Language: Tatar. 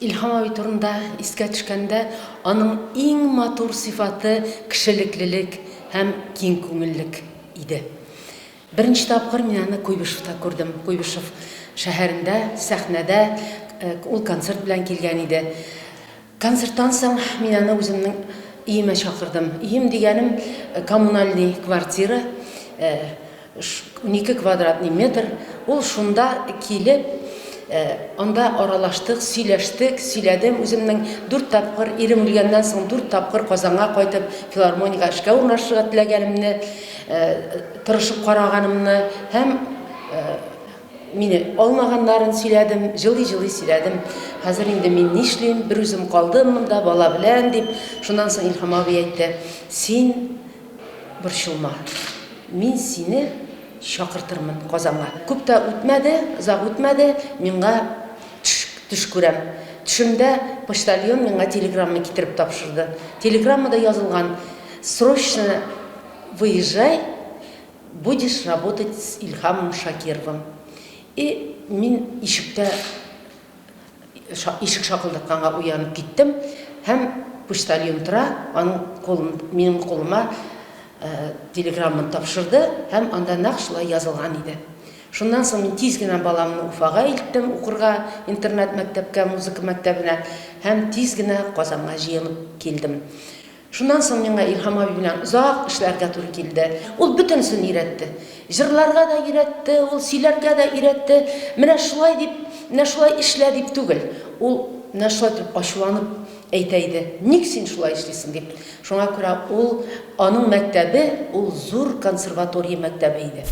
Илһам абый турында искә төшкәндә, аның иң матур сыйфаты кешелеклелек һәм киң күңеллек иде. Беренче тапкыр мин аны Куйбышевта күрдем. Куйбышев шәһәрендә, сәхнәдә ул концерт белән килгән иде. Концерттан соң мин аны үземнең өемә чакырдым. Өем дигәнем коммунальный квартира. 12 квадратный метр, ул шунда килеп, анда аралаштык, сөйләштек, сөйләдем үземнең дүрт тапкыр, ирем үлгәннән соң дүрт тапкыр Казанга кайтып, филармониягә эшкә урнашырга теләгәнемне, тырышып караганымны һәм мине алмаганнарын сөйләдем, җылый-җылый сөйләдем. Хәзер инде мин нишлим, берүзем калдым монда бала белән, дип. Шуннан соң Илһам абый әйтте, син Борчылма, мин сине чакыртырмын Казанга. Күп тә үтмәде, озак үтмәде, миңа төш, төш күрәм. Төшемдә почтальон миңа телеграмма китереп тапшырды. Телеграммада язылган, Срочно выезжай, будешь работать с Илһамом Шакировым. И мин ишектә Ишек шакылдатканга уянып киттем һәм почтальон тора, аның кулын, минем кулыма телеграмманы тапшырды һәм анда нәкъ шулай язылган иде. Шуннан соң мин тиз генә баламны Уфага илттем укырга, интернат мәктәпкә, музыка мәктәбенә һәм тиз генә Казанга җыенып килдем. Шуннан соң миңа Илһам абый белән озак эшләргә туры килде. Ул бөтенесен өйрәтте. Җырларга да өйрәтте, ул сөйләргә дә өйрәтте. Менә шулай дип, менә шулай эшлә дип түгел. Ул менә шулай итеп ачуланып әйтә иде. Ник син шулай эшлисең дип. Шуңа күрә ул, аның мәктәбе, ул зур консерватория мәктәбе иде.